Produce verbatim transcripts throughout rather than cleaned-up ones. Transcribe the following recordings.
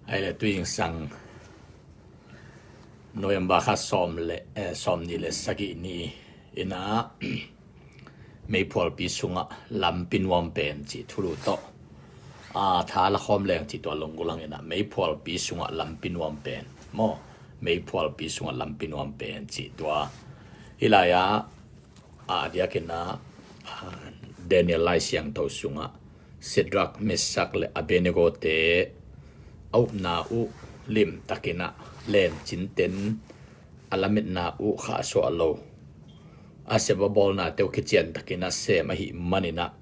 Ai le tuingsang November kha sawm le, eh, sawm ni le sagih ni inah meiphualpi sungah lampi nuam pen cih thulu tawh, ah, tha la khawm leng cih tua lunggulang inah meiphualpi sungah lampi nuam pen maw, meiphualpi sungah lampi nuam pen cih tua. Hih lai-ah, ah, a diakinah, ah, Daniel Lai Siangtho sungah Shadrach, Meshach le Abednego te a upna uh limtakinah lencinten a lametna uh khahsuah lo, a sep a bawlnate uh kiciantakinah sem ahih maninah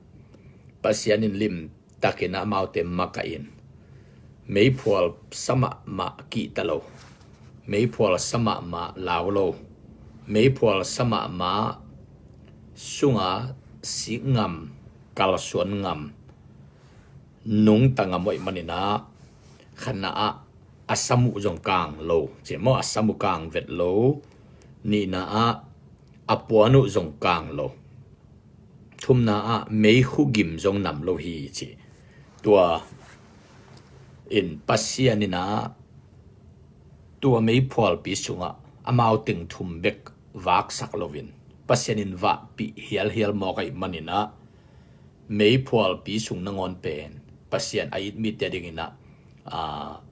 Pasian in limtakinah amaute makaih in meiphual sa mahmah kihta lo, meiphual sa mahmah lau lo, meiphual sa mahmah sunga sik ngam, kalsuan ngam, nungta ngam uh ahih maninah khatna ah a sam uh zong kang lo ci maw, a sam uh kang vet lo, nihna ah a puan uh zong kang lo, thumna ah meikhu gim zong nam lo hi ci. Tua in Pasian inah tua meiphualpi sungah amau teng thum bek vaksak loin Pasian in vahpih hialhial mawk ahih maninah meiphualpi sung nangawn pen Pasian a it mite dinginah, ah,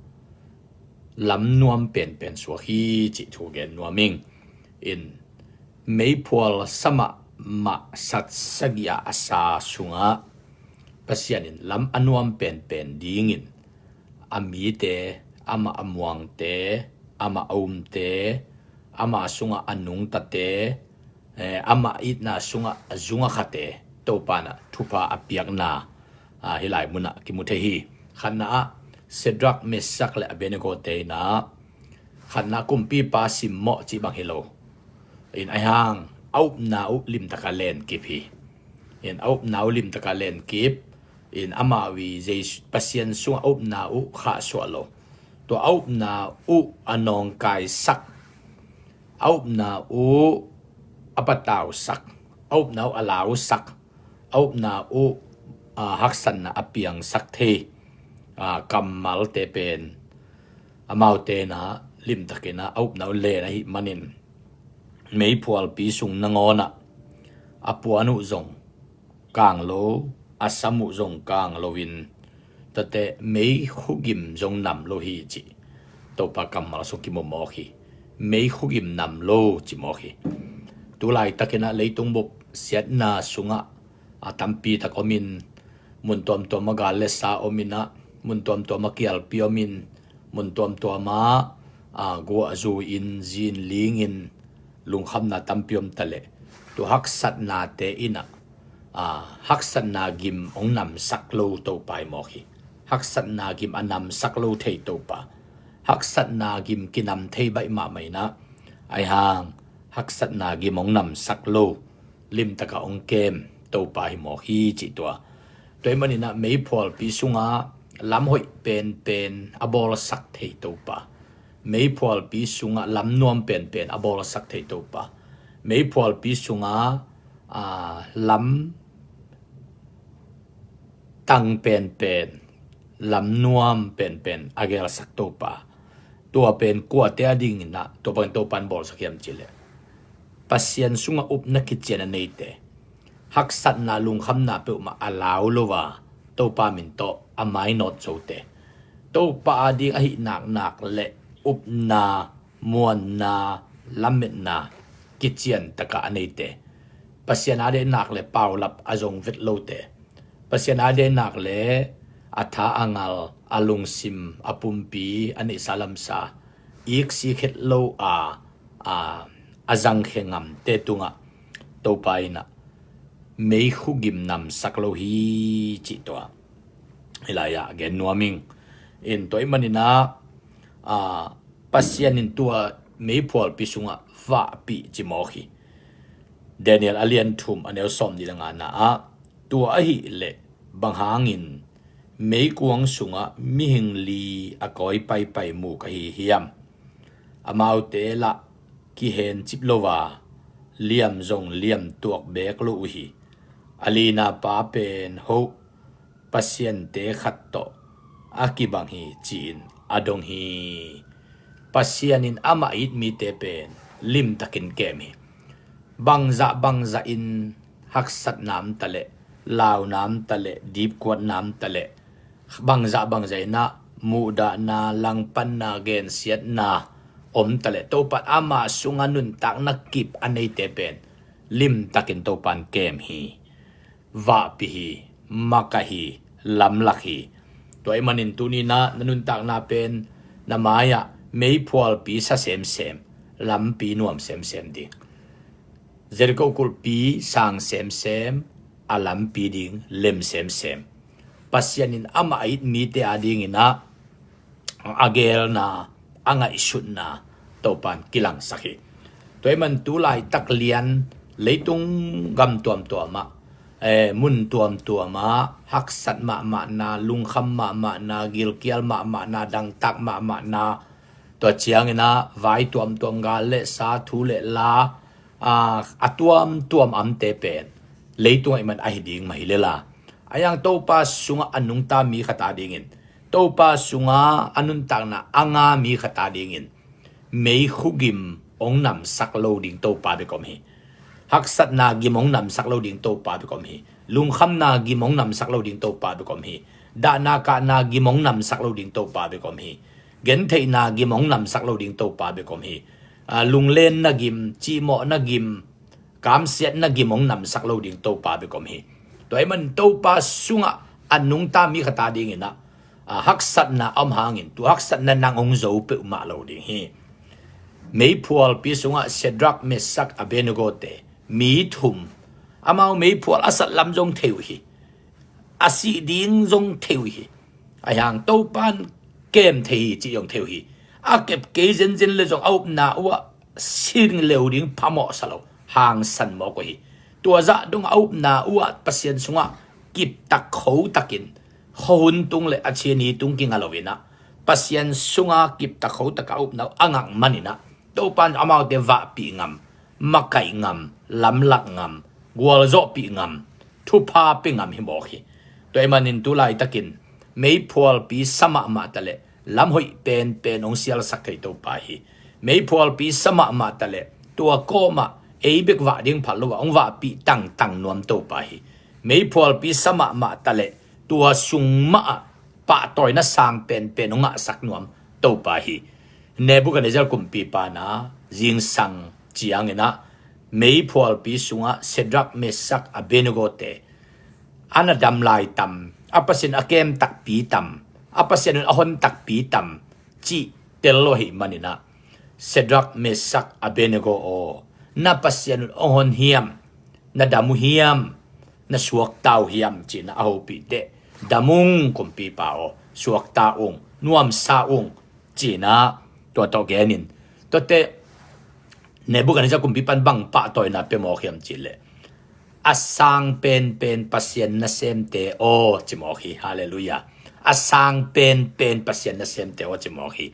lam nuam penpen suak hi cih thu gen nuam ing. In meiphual sa mahmah sat sagih a sa sungah Pasian in lam a nuam penpen dingin a mite, amah a muangte, amah a umte, amah sungah a nungtate, eh, amah itna sungah a zung a khate Topa inah thupha a piakna, ah, hih lai munah kimu thei hi. Khatna ah Shadrach, Meshach le Abednego te inah khatna kumpipa simmawh cih bang hi lo. In ahi hang a upna uh limtaka lenkip hi. In a upna uh limtaka lenkip. In amau i Jesu Pasian sungah a upna uh khahsuah lo. Tua a upna uh a nawngkaisak, a upna uh a patausak, a upna uh a lausak, a upna uh, ah, haksatna a piangsak thei, ah, kammalte pen amaute inah limtakinah a upna uh len ahih manin meiphualpi sung nangawnah a puan uh zong kang lo, a sam uh zong kang loin tate meikhu gim zong nam lo hi ci. Topa kammal sung kimu mawk hi. Meikhu gim nam lo ci mawk hi. Tu laitakinah leitung bup siatna sungah a tampi tak omin, mun tuamtuam a gal le sa ominah, mun tuamtuam a kialpi omin, mun tuamtuam ah, ah, guah zui-in, zin lingin, lungkhamna tampi om taleh, tua haksatnate inah, ah, haksatna gim hong namsak lo Topa hi mawk hi. Haksatna gim a namsak lo thei Topa. Haksatna gim kinam thei baih mahmah inah, ahi hang haksatna gim hong namsak lo, limtaka hong kem Topa hi mawk hi cih tua. Tua ahih maninah meiphualpi sungah lam hoih penpen a bawlsak thei Topa. Meiphualpi sungah lam nuam penpen a bawlsak thei Topa. Meiphualpi sungah, ah, lam tang penpen, lam nuam penpen a gelsak Topa. Tua pen kuate a dinginah tua bangin Topa in bawlsak hiam cihleh, Pasian sungah upna kician a neite, haksatna lungkhamna peuhmah a lau lo a, Topa min tawh a mainawt zote, Topa a ding ahih naknak le upna, muanna, lametna kician taka a neite, Pasian a deihnak le paulap a zong vet lote, Pasian a deihnak le a tha a ngal, a lungsim, a pumpi a neihsa lamsa, iksik het lo a, a, a zangkhia ngamte tungah Topa inah meikhu gim namsak lo hi cih tua hih lai-ah gen nuam ing. In tua ahih maninah, ah, Pasian in tua meiphualpi sungah vahpih ci mawk hi. Daniel a lian thum a neu sawm nih le ngana ah, tua ahih leh bang hangin meikuang sungah mihing li a kawi paipai mu ka hi hiam? Amaute lah kihencip lo a, liam zong liam tuak beek lo uh hi. A lina pa pen hoh pasiante khat tawh a kibang hi ci-in a dong hi. Pasian in amah it mite pen limtakin kem hi. Bangzah bangzah in haksatna om taleh, launa om taleh, dipkuatna om taleh, bangzah bangzah in ah muhdahna, langpanna, gensiatna om taleh, Topa in ama sungah nuntakna kip a neite pen limtakin Topa in kem hi. Vahpi hi, makaih hi, lamlak hi. Tua ahih manin tuni-in ah na nuntakna pen na mai-ah meiphualpi sa semsem, lampi nuam semsem ding. Jeriko kulhpi sang semsem, a lampi ding lem semsem. Pasian in amah a it mite adingin ah a geelna, a ngaihsutna Topa in kilangsak hi. Tua ahih man tu laitak lian leitung gam tuamtuam ah, eh, mun tuamtuam ah haksat mahmahna, lungkham mahmahna, gilkial mahmahna, dangtak mahmahna, tua ciangin ah vai tuamtuam, gal le sa, thu le la, a, a tuamtuam a omte pen leitung ahih man ahi ding mah hi lel a, a hiang Topa sungah a nungta mi khat adingin, Topa sungah a nuntakna a nga mi khat adingin meikhu gim hong namsak lo ding Topa bek om hi. Haksatna gim hong namsak lo ding Topa bek om hi. Lungkhamna gim hong namsak lo ding Topa bek om hi. Dahna kahna gim hong namsak lo ding Topa bek om hi. Gentheihna gim hong namsak lo ding Topa bek om hi. A, lunglenna gim, cihmawhna gim, kamsiatna gim hong namsak lo ding Topa bek om hi. Tua ahih man Topa sungah a nungta mi khat adingin ah, a, haksatna a om hangin tua haksatna nang hong zo peuhmah lo ding hi. Meiphualpi sungah Shadrach, Meshach, Abednego-te, mi thum, amau meiphual a sat lam zong thei uh hi. A sih ding zong thei uh hi. A hiang Topa in kem thei hi cih zong thei uh hi. A kep kei zenzen le zong a upna uhah sing leu ding phamawh sa lo, hangsan mawk uh hi. Tua zah dong a upna uhah Pasian sungah kiptak khotakin khuahun tung le a ciani tung kinga lo in ah, Pasian sungah kiptak khotak a upna uh a ngak manin ah, Topa in amaute vahpih ngam, makaih ngam, lamlak ngam, gualzawhpih ngam, thupha pia ngam hi mawk hi. Tua ahih manin tu laitakin meiphualpi sa mahmah taleh, lam hoih penpen hong sialsak thei Topa hi. Meiphualpi sa mahmah taleh, tua kawmah ei bek vah ding phal lo a hong vahpih tangtang nuam Topa hi. Meiphualpi sa mahmah taleh, tua sung mah ah pahtawina sang penpen hong ngahsak nuam Topa hi. Nebuchadnezzar kumpipa in ah zingsang ciangin ah meiphualpi sungah Shadrach, Meshach, Abednego-te a na dam lai tam, a Pasian a kem takpi tam, a Pasian un a hon takpi tam cih tel lo ahih manin ah, Shadrach, Meshach, Abednego aw, na Pasian un hong hon hiam, na dam uh hiam, na suakta uh hiam ci-in ah a hopih teh, dam ung kumpipa aw, suakta ung, nuamsa ung ci-in ah tua tawh genin. Tuate Nebuchadnezzar kumpipa in bang pahtawina pia mawk hiam cih leh, a sang penpen Pasian nasemte aw ci mawk hi. Halleluiah. A sang penpen Pasian nasemte aw ci mawk hi.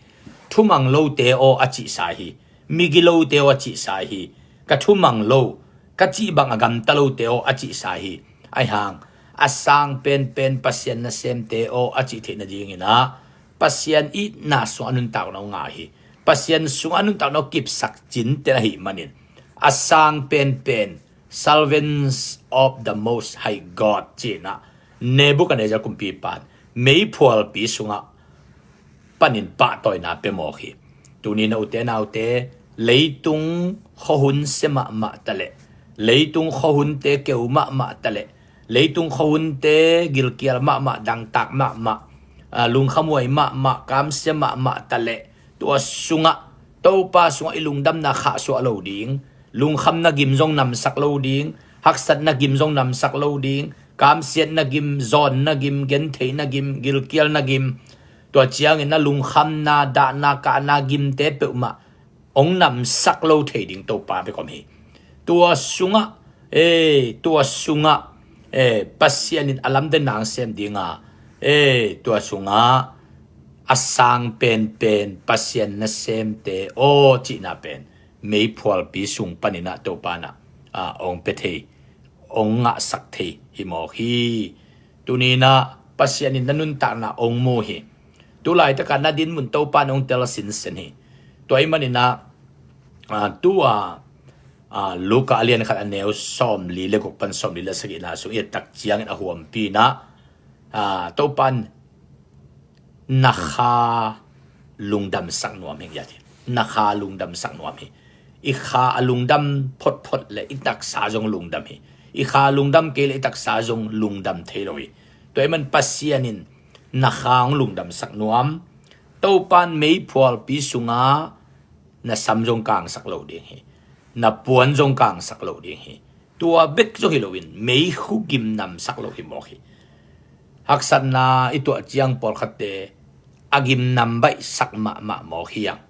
Thumang lote aw a cihsa hi. Migilote aw a cihsa hi. Ka thumang lo, ka cih bang a gamta lote aw a cihsa hi. Ahi hang, a sang penpen Pasian nasemte aw a cih theih nadingin ah Pasian itna sungah a nuntakna uh ngah hi. Pasian sungah a nuntakna uh kipsak cinten ahih manin, a sang penpen, servants of the Most High God ci-in ah Nebuchadnezzar kumpipa in meiphualpi sungah panin pahtawina pia mawk hi. Tuni-in ah ute naute, leitung khuahun sia mahmah taleh, leitung khuahunte keu mahmah taleh, leitung khuahunte gilkial mahmah, dangtak mahmah, a, lungkhamhuai mahmah, kamsia mahmah taleh, tua sungah, Topa sungah i lungdamna khahsuah lo ding, lungkhamna gim zong namsak lo ding, haksatna gim zong namsak lo ding, kamsiatna gim, zawnna gim, gentheihna gim, gilkialna gim, tua ciangin ah lungkhamna, dahna, kahna gimte peuhmah hong namsak lo thei ding Topa bek om hi. Tua sungah, eh, tua sungah, eh, Pasian in a lamdang na sem ding a, eh, tua sungah a sang penpen Pasian nasemte aw cihna pen meiphualpi sung panin ah Topa in ah, ah, hong pia thei, hong ngahsak thei hi mawk hi. Tuni-in ah Pasian in na nuntakna hong mu hi. Tu laitakah na dinmun Topa in hong tel sinsen hi. Tua ahih manin ah, ah, tu a, ah, Luka a lian khat a neu sawmli le guk pan sawmli le sagihna sung i et tak ciangin a huampi in ah, ah, Topa in na kha lungdamsak nuam hi, ngiat hi. Na kha lungdamsak nuam hi. I kha a lungdam photphot le i taksa zong lungdam hi. I kha lungdam kei le i taksa zong lungdam thei lo hi. Tua ahih man Pasian in na kha hong lungdamsak nuam. Topa in meiphualpi sungah na sam zong kangsak lo ding hi. Na puan zong kangsak lo ding hi. Tua bek zong hi loin meikhu gimnamsak lo hi mawk hi. Haksatna i tuah ciang pawlkhatte a gimnam baihsak mahmah mawk hi ang.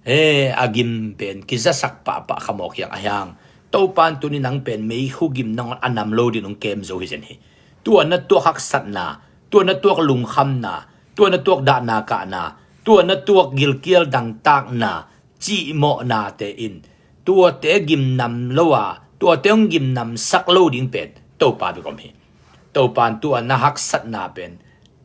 He, a gim pen kizasak pahpah kha mawk hi ang. Ahi hang Topa in tuni nang pen meikhu gim nangawn a nam lo ding hong kem zo hi zen hi. Tua na tuak haksatna, tua na tuak lungkhamna, tua na tuak dahna kahna, tua na tuak gilkial dangtakna, cihmawhnate in tuate gimnam lo a, tuate hong gimnamsak lo ding pen Topa bek om hi. Topa in tua na haksatna pen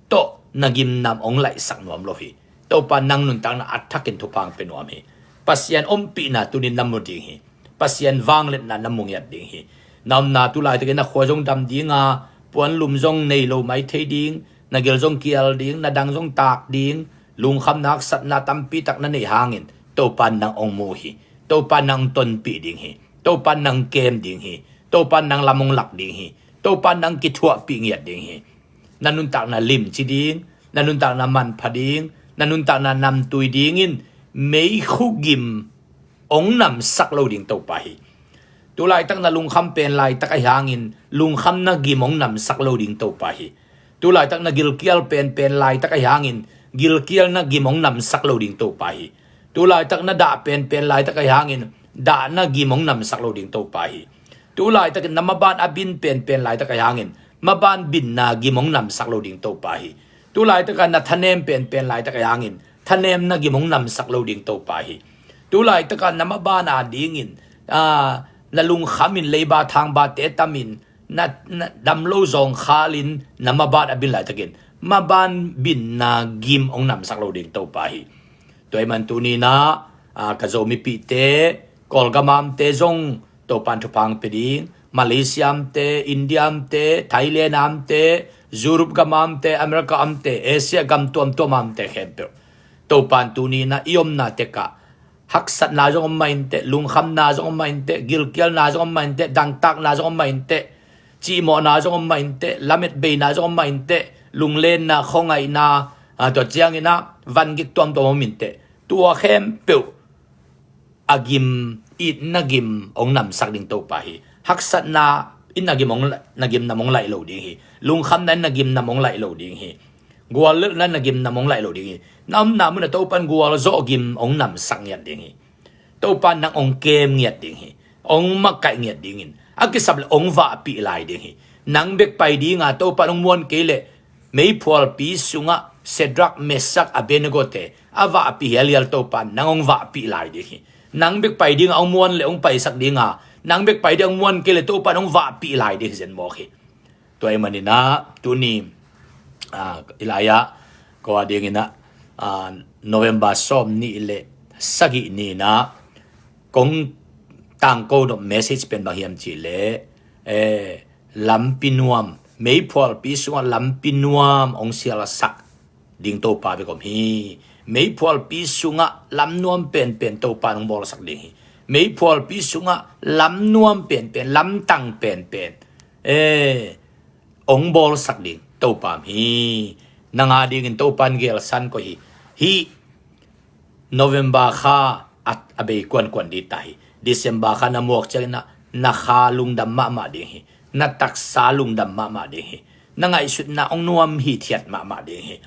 tawh na gimnam hong laihsak nuam lo hi. Topa in nang nuntakna a thakin thupha hong pia nuam hi. Pasian ompihna tuni na mu ding hi. Pasian vangliatna na mu ngiat ding hi. Na omna tu laitakin na khua zong dam ding a, puanlum zong nei lo mai thei ding, na gil zong kial ding, na dang zong tak ding, lungkhamna haksatna tampi tak na neih hangin Topa in nang hong mu hi. Topa in nang tonpih ding hi. Topa in nang kem ding hi. Topa in nang lam hong lak ding hi. Topa in nang kithuahpih ngiat ding hi. Na nuntakna limci ding, na nuntakna manpha ding, na nuntakna namtui dingin meikhu gim hong namsak lo ding Topa hi. Tu laitak na lungkham pen laitak ahi hangin lungkhamna gim hong namsak lo ding Topa hi. Tu laitak na gilkial pen pen laitak ahi hangin gilkialna gim hong namsak lo ding Topa hi. Tu laitak na dah pen pen laitak ahi hangin dahna gim hong namsak lo ding Topa hi. Tu laitakin na maban a bin pen pen laitak ahi hangin maban binna gim hong namsak lo ding Topa hi. Tu laitakin na thanem pen pen laitak ahi hangin thanemna gim hong namsak lo ding Topa hi. Tu laitakin na maban a dingin, ah, na lungkhamin leiba thangbate tamin na, na dam lo zawngkhalin na maban a bin laitakin maban binna gim hong namsak lo ding Topa hi. Tua ahih man tuni in ah, ah, ka Zomipihte, Kawlgam a omte zong Topa in thupha hong pia ding, Malaysia a omte, India a omte, Thailand a omte, Europe gam a omte, America a omte, Asia gam tuamtuam a omte khempeuh Topa in tuni in ah i omna tekah haksatna zong om mah inteh, lungkhamna zong om mah inteh, gilkialna zong om mah inteh, dangtakna zong om mah inteh, cihmawhna zong om mah inteh, lametbeina zong om mah inteh, lunglenna, khuangaihna, ah, tua ciangin ah vangik tuamtuam om inteh. Tua khempeuh a gim, itna gim hong namsak ding Topa hi. Haksatna in na gim hong la-, na gimnam hong laih lo ding hi. Lungkhamna in na gimnam hong laih lo ding hi. Guallelhna in na gimnam hong laih lo ding hi. Na omna munah Topa in gualzawh gim hong namsak ngiat ding hi. Topa in nang hong kem ngiat ding hi. Hong makaih ngiat dingin a kisap leh hong vahpih lai ding hi. Nang bek pai dinga Topa in hong muan kei leh meiphualpi sungah Shadrach, Meshach, Abednego-te a vahpih hialhial Topa in nang hong vahpih lai ding hi. Nang bek pai dinga hong muan leh hong paisak dinga, nang bek pai dinga hong muan kei leh Topa in hong vahpih lai ding hi zen mawk hi. Tua ahih manin ah tuni, ah, i lai-ah ko a dingin ah, ah, November sawm nih le sagih ni-in ah kong tangko nop message pen bang hiam cih leh, eh, lampi nuam, meiphualpi sungah lampi nuam hong sialsak ding Topa bek om hi. Meiphualpi sungah lam nuam penpen Topa in hong bawlsak ding hi. Meiphualpi sungah lam nuam penpen, lamtang penpen, eh, hong bawlsak ding Topa om hi. Nang a dingin Topa in gelsa hong koih hi. Hih November kha a, a bei kuankuan ding ta hi. December kha na muak ciangin ah na kha lungdam mahmah ding hi. Na taksa lungdam mahmah ding hi. Na ngaihsutna hong nuam hithiat mahmah ding hi.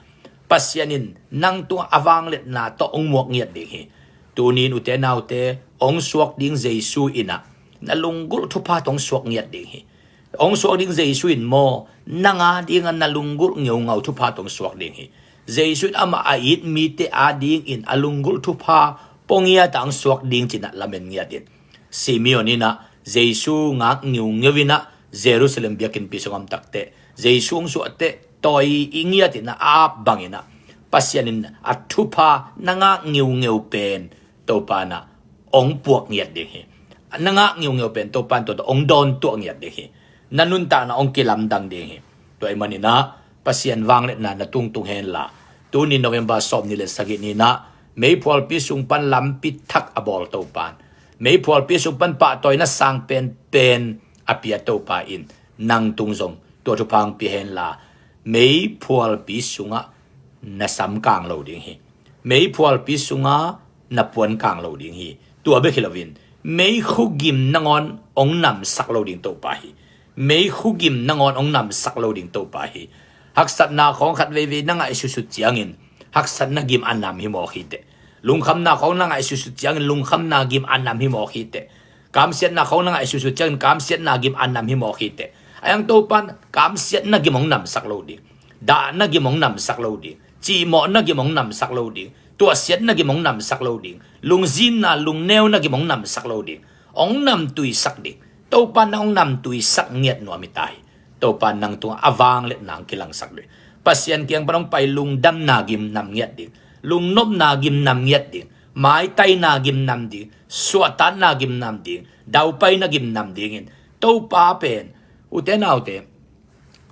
Pasian in nang tungah a vangliatna tawh hong muak ngiat ding hi. Tuni-in ute naute, hong suak ding Jesu in ah na lunggulh thupha tawh hong suak ngiat ding hi. Hong suak ding Jesu in maw, nang a dingah na lunggulh ngeungau thupha tawh hong suak ding hi. Jesu in amah a it mite a dingin a lunggulh thupha pua ngiat a hong suak ding ci-in ah lamen ngiat in. Simeon in ah Jesu ngak ngeungeu in ah Jerusalem biakinnpi sungah om takteh, Jesu hong suahteh tawi i ngiat in ah a ap bangin ah Pasian in a thupha na ngak ngeungeu pen Topa in ah hong puak ngiat ding hi. Na ngak ngeungeu pen Topa in tua tawh hong dawntuah ngiat ding hi. Na nuntakna hong kilamdang ding hi. Tua ahih manin ah Pasian vangliatna na tungtung hen la, tuni November sawmnih le sagih ni-in ah meiphualpi sung pan lampi thak a bawl Topa in, meiphualpi sung pan pahtawina sang penpen a pia Topa in nang tung zong tua thupha hong pia hen la, meiphualpi sungah na sam kang lo ding hi. Meiphualpi sungah na puan kang lo ding hi. Tua bek hi loin meikhu gim nangawn hong namsak lo ding Topa hi. Meikhu gim nangawn hong namsak lo ding Topa hi. Haksatna khawng khat veivei na ngaihsutsut ciangin haksatna gim a nam hi mawk hi teh. Lungkhamna khawng na ngaihsutsut ciangin lungkhamna gim a nam hi mawk hi teh. Kamsiatna khawng na ngaihsutsut ciangin kamsiatna gim a nam hi mawk hi teh. Ahi hang Topa in kamsiatna gim hong namsak lo ding, dahna gim hong namsak lo ding, cihmawhna gim hong namsak lo ding, tuahsiatna gim hong namsak lo ding, lungzinna lungneuna gim hong namsak lo ding, hong namtuisak ding. Topa in nang hong namtuisak ngiat nuam hi ta hi. Topa in nang tungah a vangliatna hong kilangsak ding. Pasian kiang pan hong pai lungdamna gim nam ngiat ding, lungnopna gim nam ngiat ding, maitaina gim nam ding, suahtakna gim nam ding, daupaina gim nam dingin Topa pen, ute naute,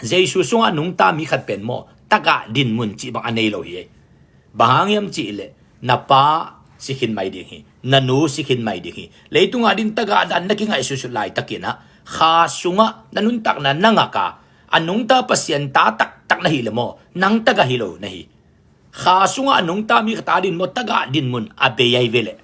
Jesu sungah a nungta mi khat pen maw, tagah dinmun cih bang a nei lo hi. Bang hang hiam cih leh na pa si khin mai ding hi, na nu si khin mai ding hi. Leitung adingin tagah dan na kingaihsutsut laitakin ah kha sungah na nuntakna na ngak a, a nungta Pasian ta taktak na hih leh maw, nang tagah hi lo na hi. Kha sungah a nungta mi khat adingin maw, tagah dinmun a bei ahi ve leh,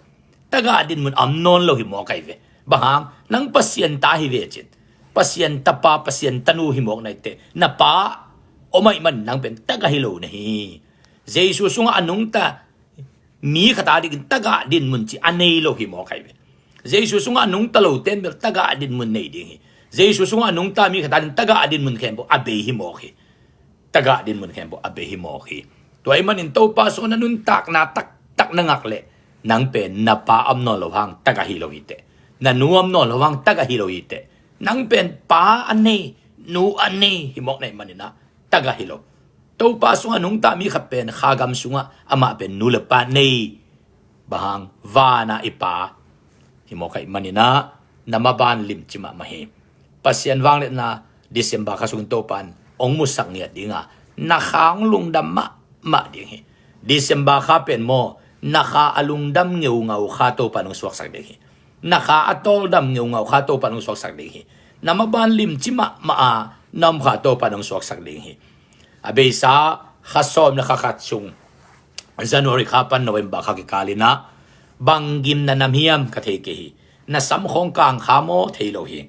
tagah dinmun a om nawn lo hi mawk ahi ve. Bang hang, nang Pasian ta hi ve cin, Pasian tapa, Pasian tanu hi mawk na hi teh, na pa om ahih manin nang pen tagah hi lo na hi. Jesu sungah a nungta mi khat adingin tagah dinmun cih a nei lo hi mawk ahi ve. Jesu sungah a nungta lote in bel tagah dinmun nei ding hi. Jesu sungah a nungta mi khat adingin tagah dinmun khempeuh a bei hi mawk hi. Tagah dinmun khempeuh a bei hi mawk hi. Tua ahih manin Topa sungah na nuntakna taktak na ngak leh, nang pen na pa om nawn lo hang tagah hi lo hi teh. Na nu om nawn lo hang tagah hi lo hi teh. Nang pen pa a nei, nu a nei hi mawk na hih manin ah tagah hi lo. Topa sungah a nungta mi khat pen kha gam sungah amah pen nu le pa nei, bang hang, van a i Pa hi mawk ahih manin ah na maban limci mahmah hi. Pasian vangliatna December kha sungin Topa in hong musak ngiat ding a, na kha hong lungdam mahmah ding hi. December kha pen maw, na kha a lungdam ngeungau kha Topa in hong suaksak ding hi. Na kha a tawldam ngeungau kha Topa in hong suaksak ding hi. Na maban limci mahmah a na om kha Topa in hong suaksak ding hi. A beisa kha sawm le kha khat sung, January kha pan November kha kikal in ah, bang gim na nam hiam ka thei kei hi. Na sam khawng kang kha maw, thei lo hi.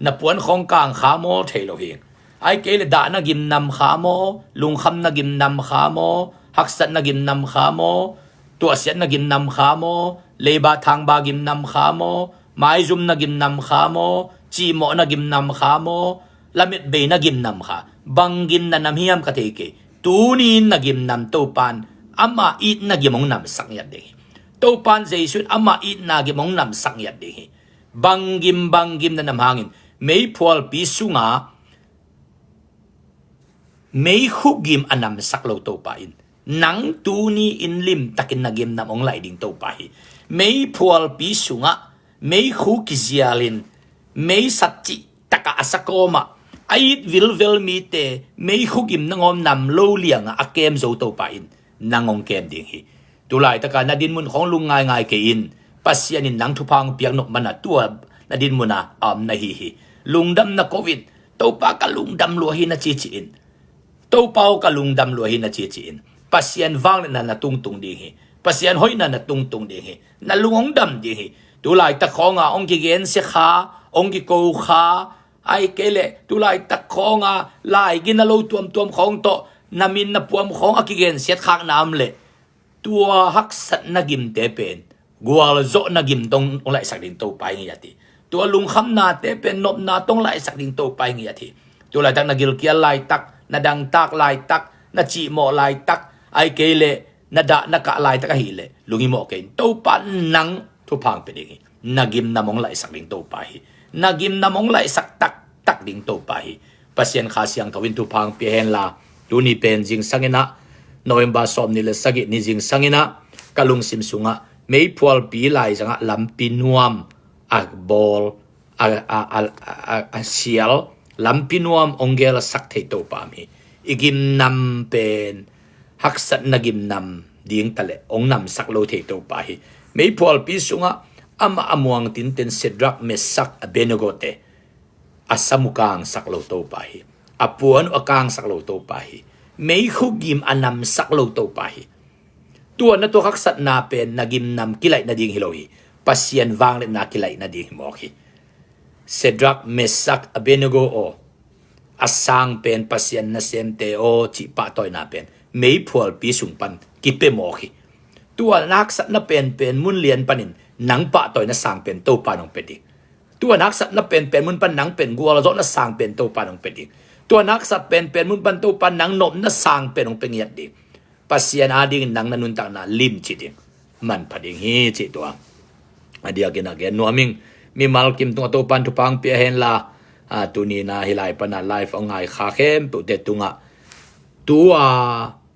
Na puan khawng kang kha maw, thei lo hi. Ahih kei leh dahna gim nam kha maw, lungkhamna gim nam kha maw, haksatna gim nam kha maw, tuahsiatna gim nam kha maw, leiba thangba gim nam kha maw, maizumna gim nam kha maw, cihmawhna gim nam kha maw, lametbeina gim nam kha. Bang gim na nam hiam ka thei kei. Tuni-in na gim nam Topa in amah itna gim hong namsak ngiat ding hi. Topa in Jesu in amah itna gim hong namsak ngiat ding hi. Bang gim, bang gim na nam hangin meiphualpi sungah meikhu gim a namsak lo Topa in nang tuni-in limtakin na gim nam hong laih ding Topa hi. Meiphualpi sungah meikhu kizialin, meisat cihtakah a sakawmah a it vilvel mite meikhu gim nangawn nam lo liangah a kem zo Topa in nang hong kem ding hi. Tulaitaka na dinmun khawng lungngaingai kei in. Pasian in nang thupha hong piak nop mana tua na dinmuna a om na hi hi. Lungdam na ko in, Topa ka lungdam lua hi na cici in. Topa aw ka lungdam lua hi na cici in. Pasian vangliatna na tungtung ding hi. Pasian hoihna na tungtung ding hi. Na lung hong dam ding hi. Tulaitak khawnga hong kigensia kha, hong kiko kha, ahih kei leh tulaitak khawnga laigina lo tuamtuam khawng tawh na min na puam khawng a kigensiat khakna om leh, tua haksatna gimte pen gualzawhna gim tawh hong laihsak ding Topa hi ngiat hi. Tua lungkhamnate pen nopna tawh hong laihsak ding Topa hi ngiat hi. Tulaitak na gilkial laitak, na dangtak laitak, na cihmawh laitak, ahih kei leh na dah na kah laitak ahih leh lunghimawh kei in. Topa in nang thupha hong pia ding hi. Na gimnam hong laihsak ding Topa hi. Na gimnam hong laihsak taktak ding Topa hi. Pasian Kha Siangtho in thupha hong pia hen la, tuni pen zingsang in ah November sawmnih le sagih ni zingsang in ah ka lungsim sungah meiphualpi laizangah lampi nuam a bawl, a, a, a, a, a sial, lampi nuam ong gelsak thei Topa om hi. I gimnam pen haksatna gimnam ding taleh ong namsak lo thei Topa hi. Meiphualpi sungah amah a muang tinten Shadrach, Meshach, Abednego te a sam uh kangsak lo Topa hi. A puan uh a kangsak lo Topa hi. Meikhu gim a namsak lo Topa hi. Tua na tuak haksatna pen na gimnam kilaih nading hi lo hi. Pasian vangliatna kilaih nading hi mawk hi. Shadrach, Meshach, Abednego aw, a sang pen Pasian nasemte aw cih pahtawina pen meiphualpi sung pan kipia mawk hi. Tua na haksatna penpen mun lian panin nang pahtawina sang pen Topa nong pia ding. Tua na haksatna penpen mun pan nang pen gualzawhna sang pen Topa nong pia ding. Tua na haksat penpen mun pan Topa nang nopna sang pen nong pia ngiat ding. Pasian adingin nang na nuntakna limci ding, manpha ding hi cih tua a diakin a gen nuam ing. Mimal kim tungah Topan thupha pia hen la, a, tuni na hih lai pana live a ngai kha khempeuhte tungah tua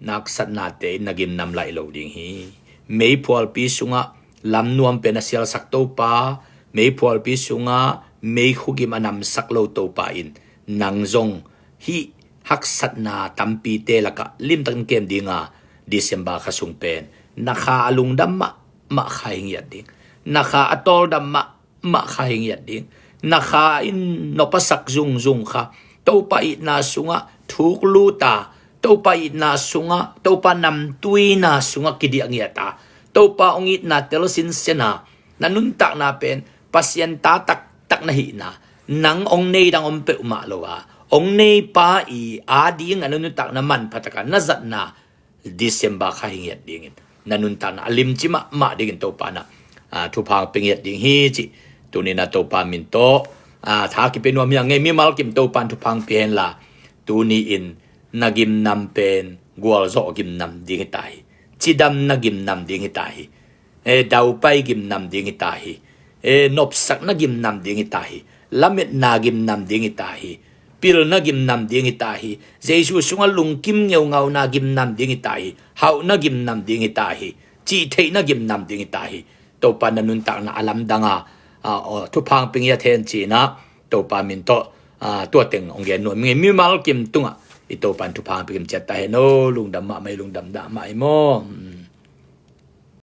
na haksatnate in na gimnam laih lo ding hi. Meiphualpi sungah lamnuam pen a sialsak Topa, meiphualpi sungah meikhu gim a namsak lo Topa in nang zong hih haksatna tampite lakah limtakin kem dinga December kha sung pen na kha a lungdam mahmah kha hi ngiat ding. Na kha a tawldam mahmah kha hi ngiat ding. Na kha in nop a sak zungzung kha Topa itna sungah thuk lut a, Topa itna sungah, Topa namtuina sungah kidiah ngiat a, Topa hong itna tel sinsen a, na nuntakna pen Pasian ta taktak na hihna, nang hong nei dang om peuhmah lo a, hong neipa i ading a na nuntakna manpha taka na zatna December kha hi ngiat dingin na nuntakna a limci mahmah dingin Topa na, a, thupha pia ngiat ding hi cih tuni na Topa min tawh, a, tha kipia nuam hi a ngei. Mimal kim Topan thupha pia hen la, tuni in na gimnam pen gualzawh gimnam ding hi ta hi. Cidamna gimnam ding hi ta hi. E, daupai gimnam ding hi ta hi. E, nopsakna gimnam ding hi ta hi. Lametna gimnam ding hi ta hi. Pilna gimnam ding hi ta hi. Jesu sungah lungkim ngeungauna gimnam ding hi ta hi. Hauhna gimnam ding hi ta hi. Cihtheihna gimnam ding hi ta hi. Topa na nuntakna a lamdang a, a, aw, thupha pia ngiat hen cihna Topa min tawh, a, tua teng hong gen nuam ing. Mimal kim tungah i Topan thupha pia kim ciat ta hen aw. Lungdam mahmah hi, lungdam dah mah hi maw.